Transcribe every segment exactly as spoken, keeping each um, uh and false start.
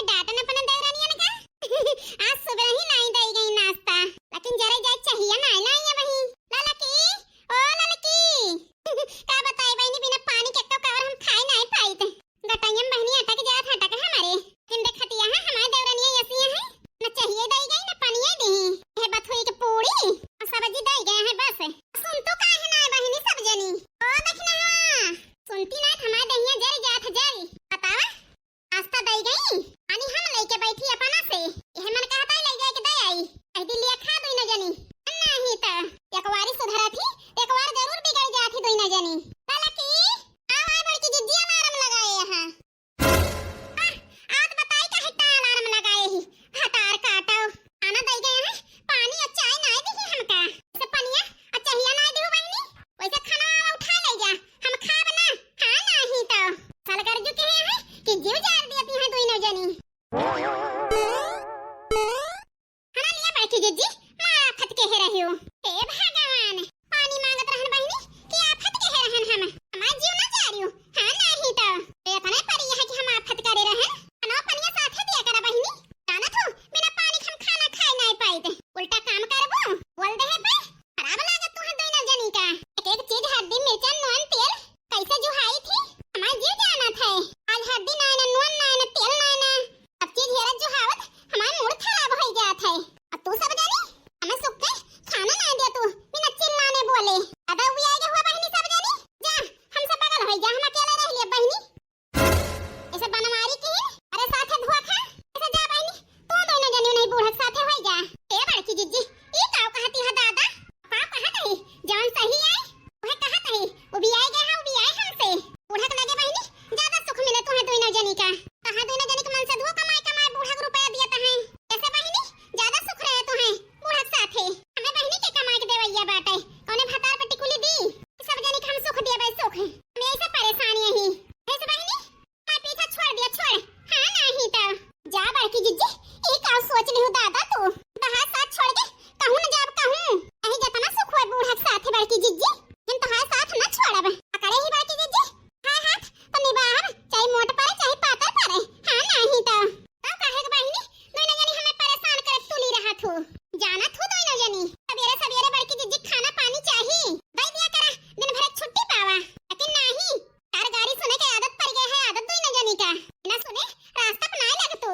डांटन अपने देवरानियन का। आज सुबह ही नाई दई गई नाश्ता, लेकिन जरे जाए चाहिए नाई लाई है वही। ललकी, ओ ललकी, का बताई बहिनी, बिना पानी के एक्को कवर हम खाई नाई पाइत। गटइयम बहिनी अटक जात हटक हमरे। लेकिन देखतिया है हमारे देवरानिया ऐसी है, न चाहिए दई गई न पानिये दी। यह बथुई के पूड़ी और सब्जी दई गए हैं बस। सुन तो काहे ना बहिनी सब जनी। ओ दखिनवा, सुनती ना हमारे दहिया जर जात जर। बतावा, नाश्ता दई गई, पानी हम लेके बैठी अपना से। यह मन कहता है ले जाए के दे आई। कह दी लिया खा दुई न जनी। नहीं तो एक बारी सुधरा थी, एक बार जरूर बिगड़ जाती दुई न जनी। ललकी, आओ आए बड़की जिज्जी अलार्म लगाए यहाँ। आह, आज बताई काहे का अलार्म लगाए ही? भतार काटो। खाना दई गए हैं, पानी और चाय नाय दिही हमका। ऐसे पनिया और चाहिया नाय दिहु बहिनी, वैसे खाना उठा ले जा, हम खाब ना। हाँ, नाही तो। साल कर जो कहे हैं कि जीव जार दिया ती हैं दुई नौ जनी। हना लिया बैठी जिज्जी, मार आफत के हे रहियो। हे भगवान, पानी मांगत रहन बहिनी कि आफत के हे रहन हम। हमार जीव ना जा रहियो। हाँ, नाही तो। ए, इतने परी है कि हम आफत करे रहन। अनो पनिया साथे दिया करा बहिनी। जाना तू, बिना पानी के हम खाना खाए नाय पाइत। उल्टा काम करबो, बोल दे है पे। खराब लागत तू है दोनों जनी का। एक एक चीज हल्दी, मिर्चा, नून, तेल कैसे जुहाई थी? हमार जीव जानत है। आज हल्दी नाय ना, नून नाय ना, तेल नाय ना। अब चीज हेरत जुहावत हमार मूड खराब हो जात है। अब तू सब जनी हमें सुख के खाना ना दे तू, बिना चिल्लाने बोले। अब उबियाए के हुआ बहिनी सब जनी, जा हमसे बगल हो जा, हम अकेले रह लिए बहिनी। ऐसे बनवारी की, अरे साथे धुआ खा, ऐसे जा बहिनी, तू दोनों जनी नहीं बूढ़ा साथे हो जा। ए बड़की जिज्जी, ई का कहती है दादा? का कहत है? जौन सही है, वह कहत है। उबियाए गए हैं, उबियाए हमसे। बूढ़ा के लगे बहिनी, ज्यादा सुख मिले तुम्हें दोनों जनी का। कहाँ दोनों जनी के मन से धुआ कमाए, कमाए बूढ़ा के रुपया दिया तहें। ऐसे बहिनी, ज्यादा सुख रहे तुम्हें बूढ़ा के साथे। हमें बहिनी के कमाए के देवैया बाटे, कौने भतार पे टिकुली दी? सब जनी के हम सुख दिया भाई सुख। हमें ऐसे परेशानी है। ऐसे बहिनी, हाँ, पीछा छोड़ दिया, छोड़। हाँ, नाही तो। जा बड़की जिज्जी, ई का सोच लिहू दादा तू? तहार साथ छोड़ के कहूँ न जाब कहूँ। अही जतना सुख होए बूढ़ा के साथे बड़की जिज्जी, हम तहार साथ न छोड़ब। पकड़े ही बड़की जिज्जी, हाँ हाथ तो निभाब, चाहे मोट पड़े, चाहे पातर पड़े। हाँ, नाही तो। तो काहे के बहिनी, दोनों जनी हमें परेशान करत तुली रहत हो। जानत हो दोनों जनी, सबेरे सबेरे बड़की जिज्जी खाना पानी चाही, दई दिया करा, दिन भर छुट्टी पावा। लेकिन नाही, तार गारी सुने के आदत पड़ गए है, आदत दोनों जनी का। बिना सुने रास्ता अपनाए लग तू।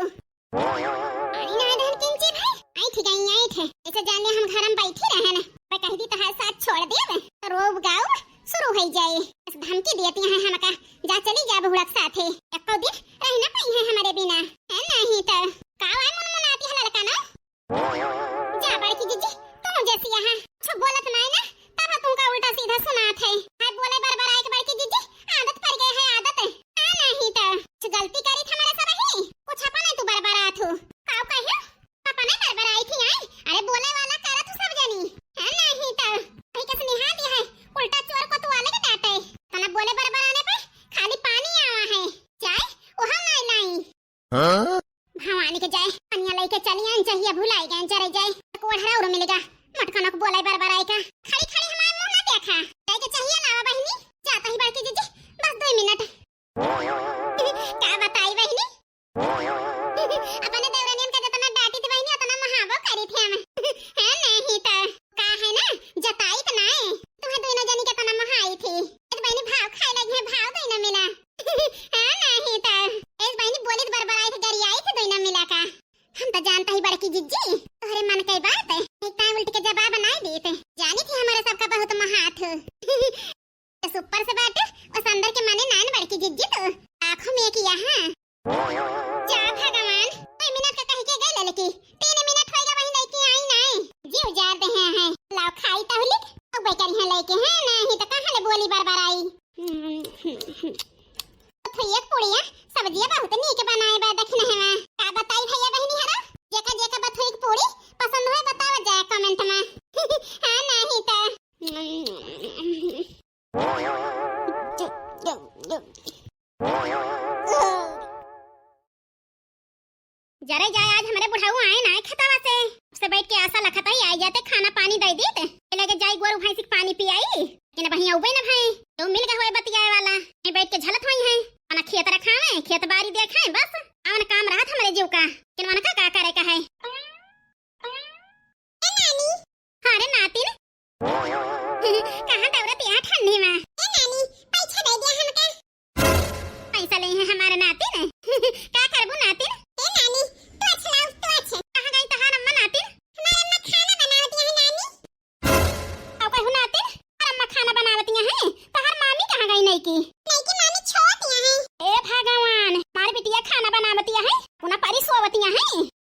आई ना धन किंची भाई, आई थी गई, आई थे। ऐसे जाने हम घर में बैठी रहे ना, मैं कह दी तहार साथ छोड़ देब, तो रोब गाउब शुरू हो जाए। बस धमकी देती हैं हमका, जा चली जा बहुड़क साथे, एको दिन रह ना पाई है हमारे बिना। है नहीं तो का आए मुनमुनाती है ललका ना? जा बड़की जिज्जी, तू जैसी यहाँ कुछ बोलत नाय ना, तब तुमका उल्टा सीधा सुनात है। हाय बोले बरबराए के बड़की जिज्जी, आदत पड़ गए है आदत। आ नहीं तो कुछ गलती करी था हमारे सब ही, कुछ अपने तू बरबरात हो। काऊ कहियो? अपने बरबराई थी आई, अरे बोले वाला करा तू सब जनी। है नहीं तो कहीं कस निहाती है, उल्टा चोर को तू अलग डांटे। तना बोले बरबराने पे खाली पानी आवा है, चाय वहाँ नाय लाई। हाँ? भवानी के जाए, पनिया लेके चली आन चाहिए, भुलाई गए, जरे जाए, कोढ़रा उड़ मिलेगा। मटकनक बोले बरबराई का। खड़ी खड़ी हमारे मुंह ना देखा। लेके चाहिए लावा बहिनी, जाता ही बड़की जिज्जी, बस दो मिनट। का बताई बहिनी? अपने देवरनियन का जितना डांटी थी बहिनी, उतना महाबो करी थी हम। है नहीं तो का है ना, जताई तो ना है। तुम्हें दोनों जनी के तना महाई थी। ए बहिनी भाव खाए लगी है, भाव दो ना मिला। हाँ, नाही तो। ए बहिनी बोली तो बरबराई थे, गरियाई थे दोनों मिला का। हम तो जानता ही बड़की जिज्जी, तोहरे मन के बात है। एक टाइम उल्टी के जवाब ना देते। जानी थी हमारे सबका बहुत महात हो। बस ऊपर से बाटे, बस अंदर के माने नान बड़की जिज्जी तो। आँखों में किया हाँ। जा भगवान, कोई मिनट का कह के गए ललकी। तीन मिनट होएगा वहीं लेके आई नाई। जीव जार दे हैं, हैं। लाओ खाई तहलिक, अब करी हैं लेके हैं, नहीं तो कहाँ ले बोली बरबराई। तो एक पुड़िया सब्जिया बहुत नीक बनाए बा, देखने हवा। का बताई भैया बहिनी हरा, जेका जेका बथुई के पूड़ी पसंद होए बतावा जाए comment में। हाँ, नहीं तो। जरे जाए आज हमरे बुढ़ऊ आए ना खेतवा से। से बैठ के आशा लखत है, आई जाते खाना पानी दे दीत। ए लगे जाई गोरू भैंसी के पानी पियाई। लेकिन अब हियाँ उबे न भाई, तो मिल गए हुए बतियाए वाला। यहीं बैठ के झलत हुई हैं, अपना खेत रखावे, खेत बारी देखे, बस। आवन काम रहत हमरे क्यों का? किनवन का का करे का है? ए नानी। हाँ रे नातिन। कहाँ दौड़त यहाँ ठंडी में? ए नानी, पैसा दे दिया हमका। पैसा ले है हमारे नातिन। का करबू नातिन? ए नानी, तू अच्छा लाओ, तू अच्छा। कहाँ गई तोहार अम्मा नातिन? हमार अम्मा खाना बनावत है नानी। अउ कहू नातिन, हमार अम्मा खाना बनावत है, तोहार मामी कहाँ गई नई की? नई की मामी छोट है। ए भगवान, हमार बिटिया खाना बनावत है, उना परी सोवत है,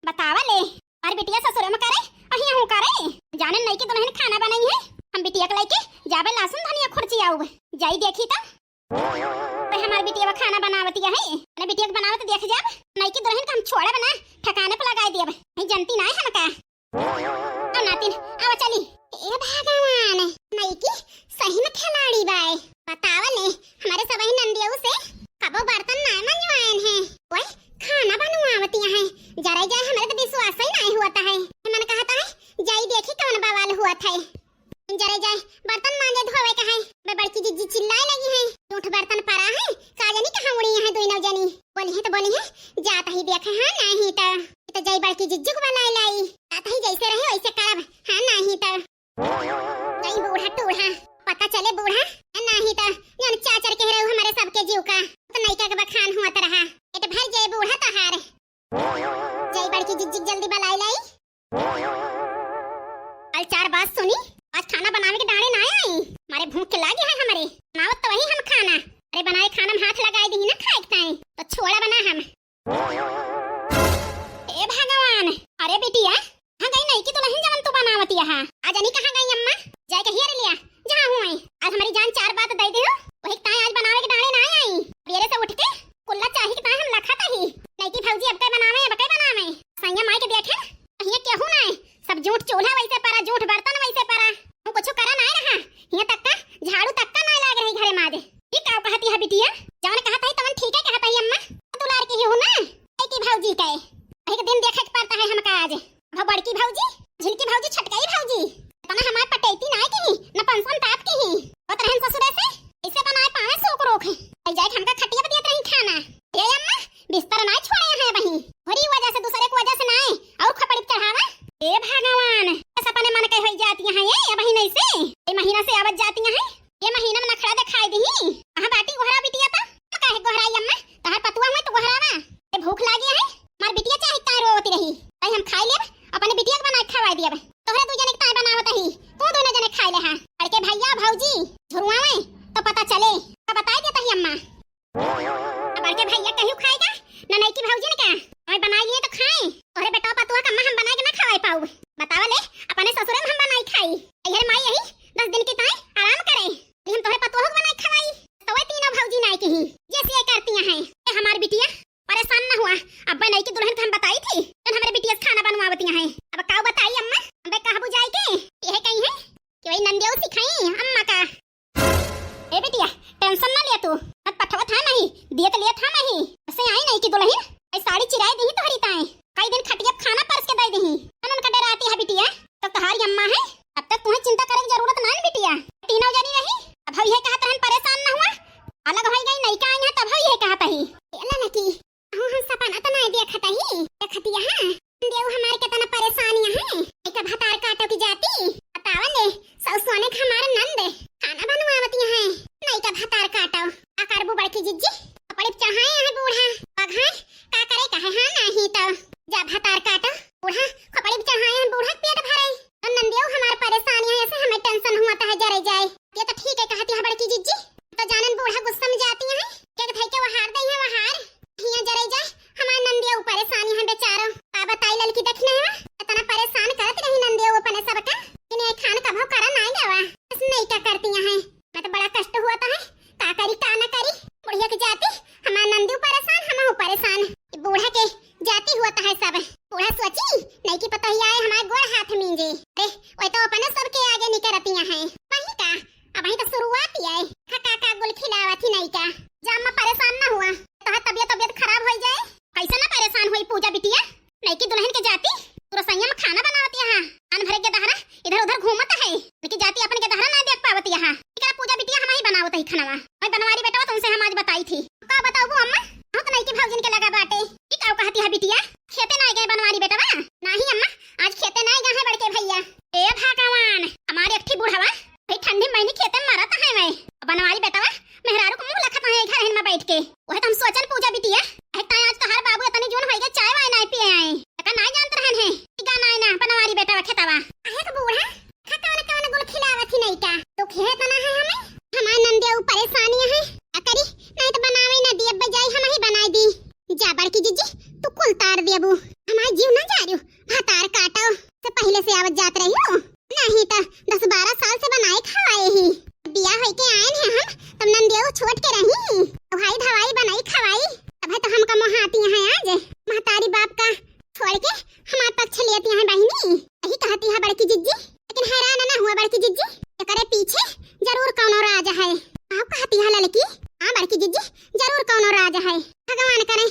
बतावा ले। हमार बिटिया ससुरे में करे, अहिया हूँ करे। जाने नई की दुल्हन खाना बनाई है, हम बिटिया के लेके जाबे लहसुन धनिया खुरची आउब। जाई देखी तो। भाई हमार बिटिया खाना बनावत है, अरे बिटिया के बनावत देख जाब, नई की दुल्हन के हम छोड़ब ना, ठिकाने पे लगाई देब। नहीं जनती ना है हमका। अब नातिन, आवा चली। ए भगवान, नई की सही में खिलाड़ी बाय। बतावा ले, हमारे सबही नंदियऊ से कबो बर्तन ना मंजवाएन है। ओए, खाना बनवावती है। जरा जाए, हमारे तो विश्वास ही नहीं हुआ है। मन कहता है, जाई देखी कौन बवाल हुआ है। जरे जाए, बर्तन मांजे धोवे का है। बे बड़की जिज्जी चिल्लाए लगी है, जूठ बर्तन परा है, का जानी कहाँ उड़ी है दुई नौ जनी। बोली है तो बोली है, जात ही देखे, हाँ नहीं तो, तो जाई बड़की जिज्जी को बुलाए लाई। जात ही जैसे रहे वैसे करब, हाँ नहीं तो। जाई बूढ़ा टूढ़ा, पता चले बूढ़ा, हाँ नहीं तो, जौन चाचर कह रहे हो हमारे सबके जीव का, तो नैका के बखान हुआ तो रहा। पेट भर जाए बूढ़ा तोहार। जाई बड़की जिज्जी के जल्दी बुलाए लाई। कल चार बात सुनी, आज खाना बनावे के डांड़े ना आई। मारे भूख के लागी है हमरे, बनावत तो वही हम खाना। अरे बनाए खाना में हाथ लगाए दी ना खाए के ताई, तो छोड़ा बना हम। हे भगवान, अरे बिटिया, कहाँ गई नई की दुल्हन जवन तू बनावत यहाँ? आज अनी कहाँ गई अम्मा? जाए के हियर लिया, जहाँ हुए। आज हमारी जान चार बात दे दे हो, वही ताई आज बनावे के डांड़े ना आई। बेरे से उठ के कुल्ला चाही के ताई हम लखत ही। नई की भौजी अब के बनावे, अब के बनावे। सैया माई के देखे, हियाँ केहू नाय, सब जूठ चूल्हा वैसे परा, जूठ बर्तन वैसे परा, हम कुछ करा नाय रहा। हियाँ तक का झाड़ू तक का नाय लाग रही घरे माजे। ये का कहती है बिटिया? जवन कहत है तवन ठीक है कहत है अम्मा। दुलार की ही हूँ ना, ए की भौजी के। एक दिन देखे के पड़ता है हमका आज। अब बड़की भौजी, झिलकी भौजी, छटकई भौजी, तना हमार पटैती नाय की, न पंसन ताप की ही। होत रहन ससुरे से, ऐसे बनाए पावे सोक रोक है। ऐ जाए हमका खटिया पे दियत रही खाना। ए अम्मा, बिस्तर नाय छोड़े हैं वहीं। होरी वजह से, दूसरे की वजह से नाय, और खपड़ी पे चढ़ावा। ए भगवान, बस अपने मन के होई जाती हैं ये, ये महीने से, ये महीना से आवत जाती हैं, ये महीना में नखड़ा दिखाई दी। कहाँ बाटी गोहरा बिटिया तो? तो काहे गोहराई अम्मा? तोहर पतुआ हुए तो गोहरावा। ए भूख लागी है, मार बिटिया चाहे ताय रोवती रही, ताई हम खाई लेब, अपने बिटिया के बनाए खवाई दियब। तोहरे दू जने के ताय बनावत ही, तू दोनों जने खाई ले हा। बड़के भैया भौजी झुरुआवे तो पता चले, तो बताई देता ही अम्मा। अब बड़के भैया कहियो खाएगा, न नई की भौजी ने का? हमें बनाई लिए तो खाए। तोहरे बेटा पतुआ का अम्मा हम बनाए के ना खवाई पाऊ। बतावा ले, अपने ससुरे में हम बनाई खाई। अरे माई यही दस दिन की ताई आराम करे। ये हम तोहरे पतुआ को बनाई खवाई। तो वह तीनों भौजी नाई की ही, जैसे ये करती हैं। ये हमार बिटिया परेशान ना हुआ। अब नई की दुल्हन का हम बताई थी, जौन हमरे बिटिया से खाना बनवावती हैं। अब काऊ बताई अम्मा, अबे कहबू जाई के? यह कही है कि वही नंदिया सिखाई अम्मा का। ए बिटिया, tension ना लिया तू, मत पठवत हम ही, दियत लियत हम ही। ऐसे आई नई की दुल्हन, ऐ साड़ी चिराई दी तोहरी ताई, कई दिन खटिया पे खाना परस के दे दी। कौन उनका डराती है बिटिया? तो तोहारी अम्मा है, अब तक तुम्हें चिंता करे की जरूरत ना है बिटिया। तीनों जनी रही, अब हम ये कहत रहन परेशान ना हुआ, अलग हो गई नई का आई है तब हम ये कहत ही। ए ललकी, अहू हम सपना तो नहीं देखत ही, देखत यहाँ देव हमार केतना परेशानी है, एक भतार काटो की जाती। बतावा ले, सौ सोने का हमार नंद खाना बनवावती है, नई का भतार काटो। का करबू बड़की जिज्जी, कपड़े चढ़ाए हैं बूढ़ा, पग है, का करे का है, हाँ नहीं तो जा भतार काटो। बूढ़ा कपड़े चढ़ाए हैं, बूढ़ा के पेट भरे। तो नंदियो हमार परेशानी है, ऐसे हमें tension हुआ तो है जरे जाए। ये तो ठीक है कहती है बड़की जिज्जी, तो जानन बूढ़ा गुस्सा में जाती है, के भाई के वहार दई है वहार। हिया जरे जाए, हमार नंदिया ऊ परेशानी है बेचारो। का बताई ललकी दखिना है, इतना परेशान करत रही नंदिया ऊ अपने सबका। इन्हें खान कभो करा नाय गवा। बस नहीं का करती हैं। मैं तो बड़ा कष्ट हुआ तो है। का करी का ना करी। बुढ़िया के जाती, हमार नंदियो परेशान, हमहू परेशान। ई बूढ़ा के जाती हुआ तो है सब। बूढ़ा सोची, नहीं की खेते नाहीं गए बनवारी बेटवा? नाहीं अम्मा, आज खेते नाहीं गए हैं बड़के भइया। ए भगवान, हमारे एक ठी बुढ़वा भाई ठंडी महीने खेते में मरत है मैं। बनवारी बेटवा मेहरारू को मुँह लखत है घर में बैठ के। वह तो हम सोचन पूजा बिटिया, एक तो आज तोहार बाबू इतनी जून होइगे, चाय वाय नाहीं पिए आए। एका नाहीं जानत रहन है कि गा नाहीं ना बनवारी बेटवा खेतवा। अहे के बूढ़ा, खा कवन कवन गुल खिलावत ही नहीं का? दुख है तना है हमें, हमार नंदिया ऊ परेशानी है। का करी, नाहीं तो बनावे ना दिए, बजाई हम ही बनाई दी। जा बड़की जिज्जी, तू कुल तार देबू। हमार जीव ना जा रियो, भतार काटो। से पहिले से आवत जात रही हो, नाहीं त दस बारह साल से बनाए खवाए ही। बियाह होइके आएन है हम, तब नंदिया छोट के रही। भाई धवाई बनाई खवाई, तब है तो हमका मोहाती हैं आज। महतारी बाप का छोड़ के हमार पक्ष लेती हैं बहिनी। यही कहती है बड़की जिज्जी, लेकिन हैरान ना हुआ बड़की जिज्जी, एकरे पीछे जरूर कौनो राज है। आप कहती है ललकी, हाँ बड़की जिज्जी, जरूर कौनो राज है। भगवान करे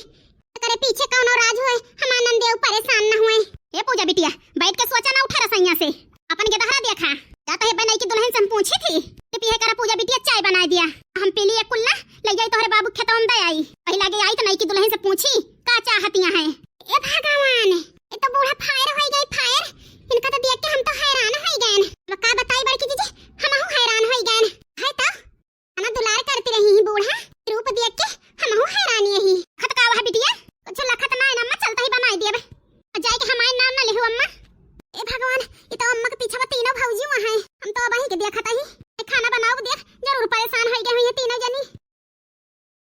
एकरे पीछे कौनो राज होए, हमार नंदिया परेशान न होए। ए पूजा बिटिया, बैठ के सोचा ना उठा रसैया से, अपन के दहरा देखा। जा तो हे बनई की दुल्हन से हम पूछी थी, कि पिए करा पूजा बिटिया चाय बनाए दिया। हम पी लिए कुल्ला, ले जाई तोहरे बाबू खेतवा में दे आई। वही लागे आई तो नई की दुल्हन से पूछी, का चाहतिया हैं?